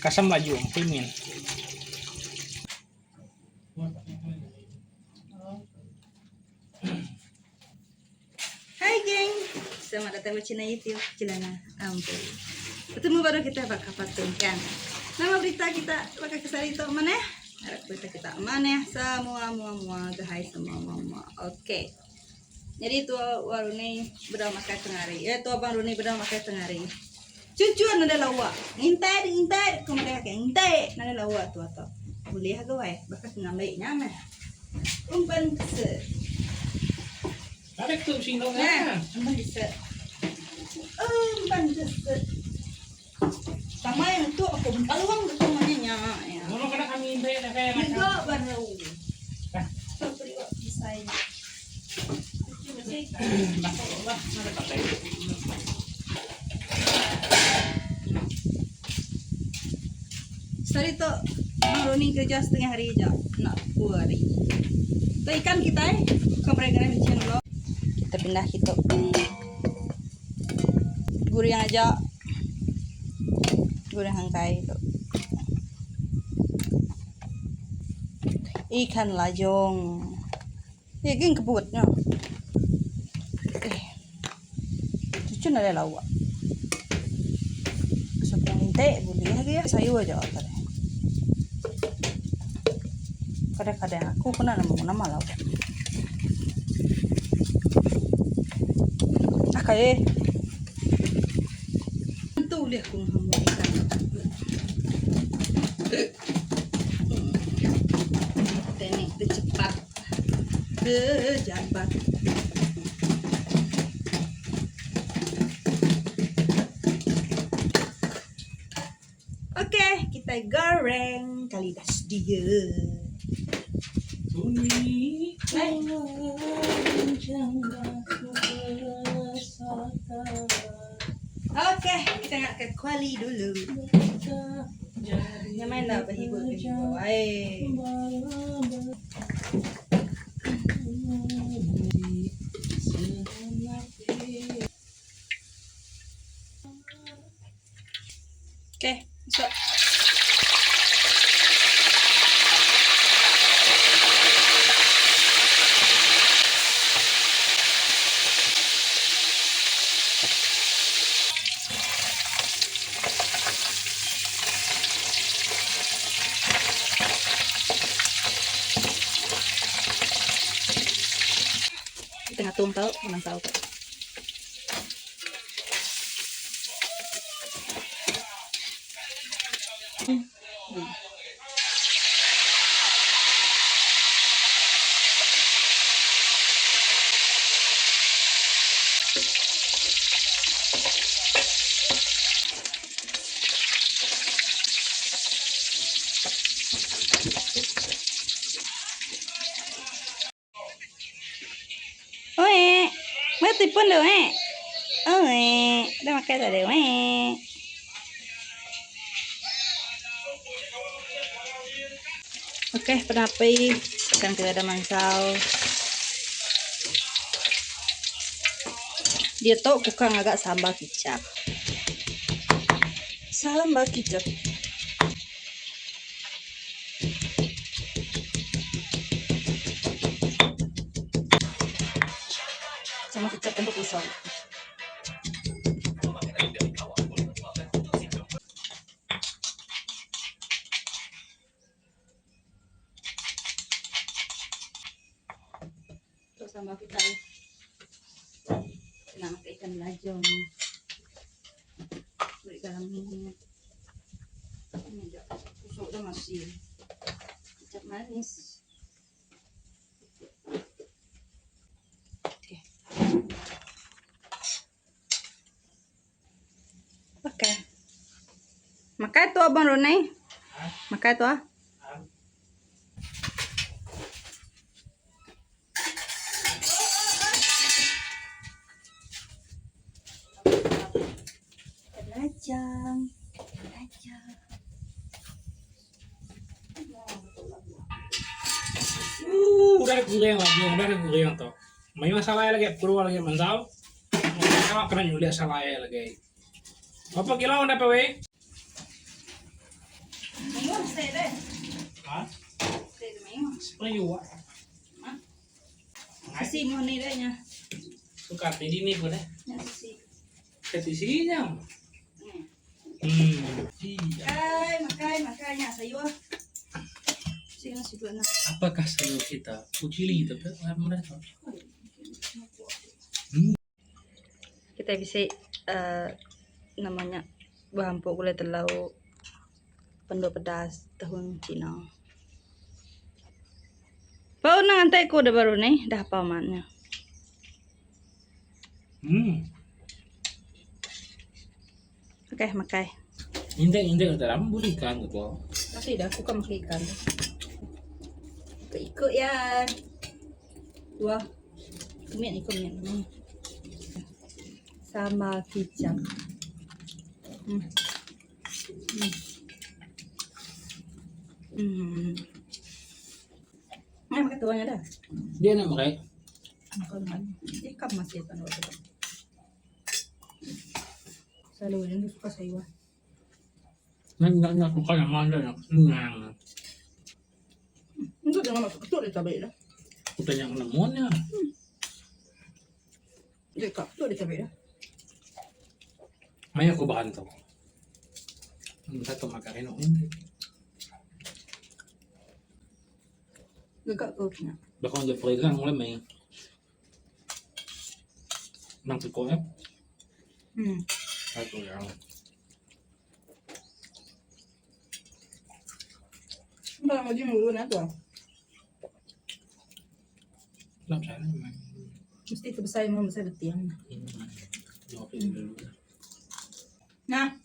Kasam laju empai min. Hai geng, selamat datang ba channel YouTube Jelana Ambu. Betemu baru kita ba kapal tungkang. Nama berita kita baka ke sehari tu manah? Harap berita kita manah semua mua mua gahai semua mua mua. Okey. Jadi tu wa Runi bedau makai tengah hari. Eh tu abang Runi bedau makai tengah hari. Cucun nadai lawa. Ngintai ngintai ku madah ke ngintai nadai lawa tu ato. Ulih ga wai baka ke ngambi nya meh. Umpan kese. Tarik tu sino nya. Umpan kese. Umpan kese. Sama yang tu aku paluang tu manya nya. Ya. Ngono kena kami intai dah kaya macam. Juga baru. Tu beri besai. Sehari tu Abang Roni kerja setengah hari aja nak dua hari. Tu ikan kitai ke berai-gerai mencing dulu. Kita pindah kitu. Guring aja. Guring hangkai tu. Ikan lajong. Eh geng kebut nya. Eh. Cucu nadai lawa. Sokong lintik bulih agi ya. Sayur aja tadi. Kadang-kadang aku pun nak nemu nama lawa. Akai eh. Tu ulih aku ngehemu ikan. Teknik tercepat. Pejabat. Okey, kita goreng kali dah sedia. Okey, kita nak ke kuali dulu. Nyamai enda behibur behibur. Ai. Okey, masuk. Kita ngatung tau, mansau tu. Oi, mai tipun tu eh. Oi, dah makan tadi oi. Okey, penapi ikan ke ada mansau. Dia tu kuka ngaga sambal kicap. Sambal kicap. Sama kicap untuk pisau. Tu sambal kitai. Kena makai ikan belajong. Beri garam minyak. Ini aja. Tusuk dah masin. Kicap manis. Okey. Okey. Makai tu abang Ronai. Makai tu ah. Lajang. Lajang. Udah digoreng lagi, udah digoreng tu. Mayuh salai lagi keluar lagi mansau. Kena nyulik salai lagi. Berapa kilo udah pe weh? Seperyu ah. Sisi mo ni dah nya. Suka ti dini ko dah. Nya sisi. Ke sisi nya. Hmm. Iya. Makai, makai, makai nya sayur. Sini situ na. Apakah sayur kita? Pucili tapi apa dah tu? Kita bisi uhh nama nya behampu gulai telau pendo pedas tahun cina. Bau nang antai ku da baru nih dah hapal mat nya. Hmm. Okey makai. Intai intai dalam boleh ikan tu. Masih dah aku kan makan ikan. Ikut-ikut ya. Dua. Kumiat ni kumiat ni. Sambal kicap. Mai makan tuanya dah. Dia nak makan. Makan man. Dia kan masih tan waktu tu. Selalu dia suka sayur. Nak nak nak suka yang mana nak senang. Untuk jangan masuk ketuk dia cabai dah. Bukan yang nemunya. Dia kap ketuk dia cabai dah. May aku bahan tu. Satu makan ini. Dia kap tu nak. Bahkan dia pegang mulai main. Nang tiko eh. Satu yang. Kalau mau jemur nak tu. Lap sana memang. Mesti tu besar memang besar betiang. Jawab dulu. Nah.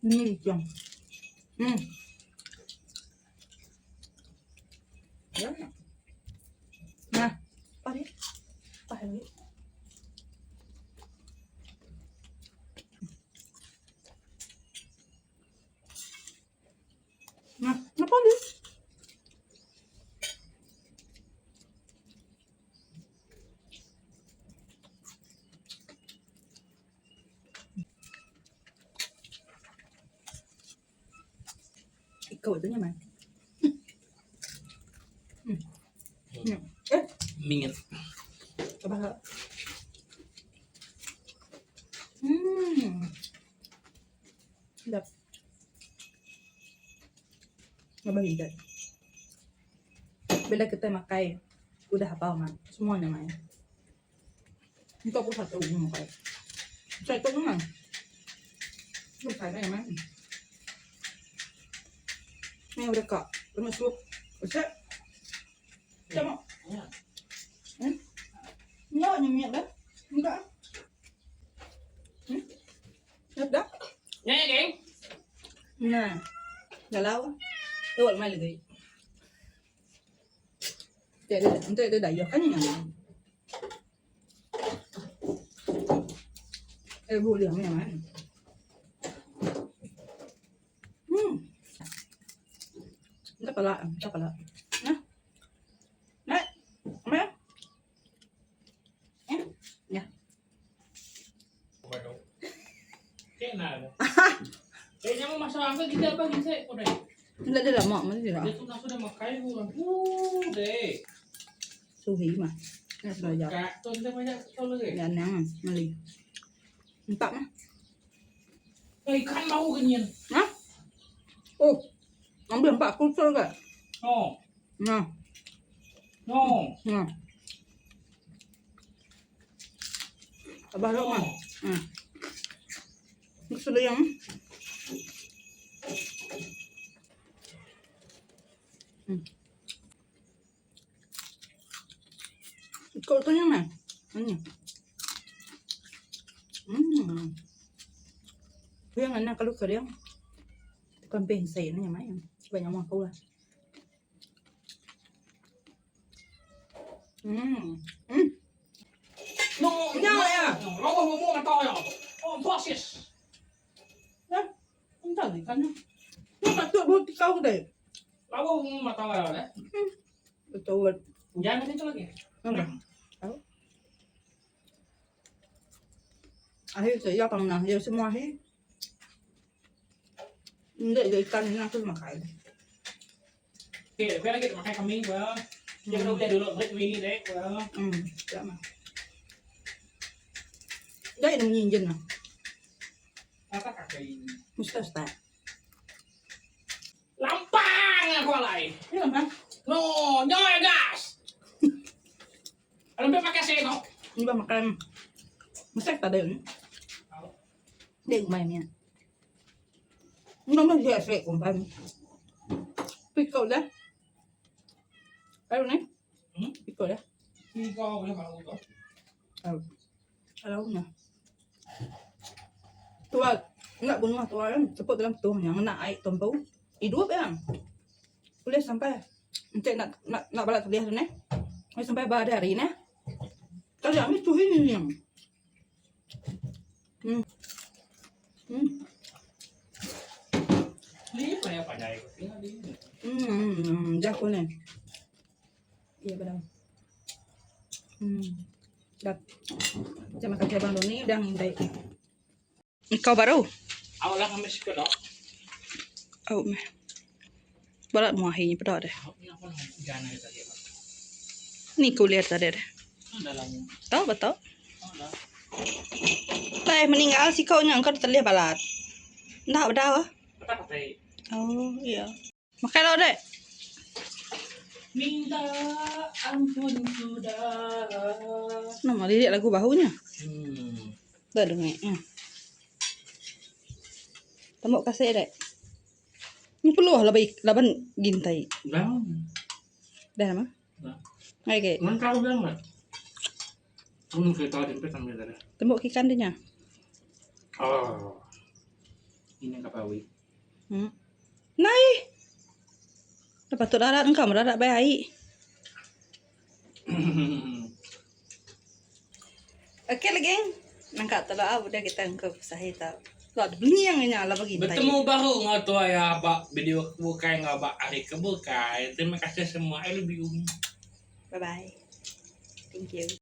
Ini betiang. Ya. Nah, apa dia? Apa dia? Nah, apa dia? Ikut tu nyaman. Eh, Mingit. coba tak? Sedap. Coba hingga. Bila kita makan, udah hafal man. Semuanya main. Itu aku satu umum makan. Saya itu memang. Lu kayak mana? Ni udah kak, masuk. Usah. Sama. Ya. Enggak, nyemiak dah. Enggak. Siap dah? Ya, ya, geng. Nah. Galau. Lewat mai lagi. Dia ada, untuk itu dah kan ni. Eh, boleh memang. Tak apalah, tak apalah. Nah. Nah. Mana? Eh? Ya. Waduh. Kena. Kayaknya mau masuk angka gitu apa gitu udah. Tidak ada lama, mana tidak. Dia tuh sudah makan bukan. Deh. Suhi mah. Nah, sudah jauh. Kak, tuh kita banyak tolong deh. Ya, nang, meli. Empat mah. Ikan mau ganyan. Hah? Oh. Ambil empat kusur ke? No. Nah. No. Nah. Abah lok mah. Sudah yang. Kau tu yang mana? Ini. Yang mana kalau kering? Tekan pensai ni yang mana? Banyak makan kau lah. No. Nyala ya. No, mau mau tahu ya. Oh, bosses. Hah? Entah ni kan. Ni patut buat kau deh. Lalu mau tahu ya, deh. Betul. Jangan itu lagi. Enggak. Tahu. Akhir saya pernah ya semua akhir. Enda ga ikan nya aku makai. Okey, bukan lagi makai kami ba. Dia kena udah dulu break mini dek ba. Sama. Dai nemu injin nah. Apa kakai? Mesti start. Lampang aku alai. Ya, bang. No, nyoy gas. Alam pakai seno. Ni ba makan. Mesti tak ada ni. Dek main ni. Nama dia sek kumpan. Pikau dah. Ayo ni. Pikau dah. Pikau boleh malu tu. Alau nya. Tua enda bunuh tua kan seput dalam tuh nya ngena ai tumpu idup iya. Ulih sampai enti nak nak nak bala telih tu neh. Ulih sampai ba hari hari neh. Taja mih tuhi nya. Hmm. Hmm. Hmm, jaku neh. Iya benar. Dah. Terima kasih Abang Doni udah ngintai. Kau baru? Awak lah kami sikit dah. Oh, meh. Barat muahi ni peda deh. Ni kuliah tadi deh. Tahu betul? Tai meninggal si kau nya engkau telih balat. Ndak bedah ah. Oh, iya. Makai lauk dek. Minta ampun saudara. Nama lirik lagu bahunya. Dah dengar. Tembok kasih dek. Ni perlu lah baik laban gintai. Dah. Dah nama? Dah. Okey. Ngan kau bilang tak? Aku kereta jemput sambil tadi. Tembok ikan dia nya. Oh. Ini kapawi. Nai. Dah patut darat engkau merarat baik. Okey lah geng. Nangka tu lah udah kita engkau sahi tau. Lah beli yang ini ala bagi. Bertemu baru ngau tua ya bak video bukai ngau bak hari kebukai. Terima kasih semua. I love you. Bye bye. Thank you.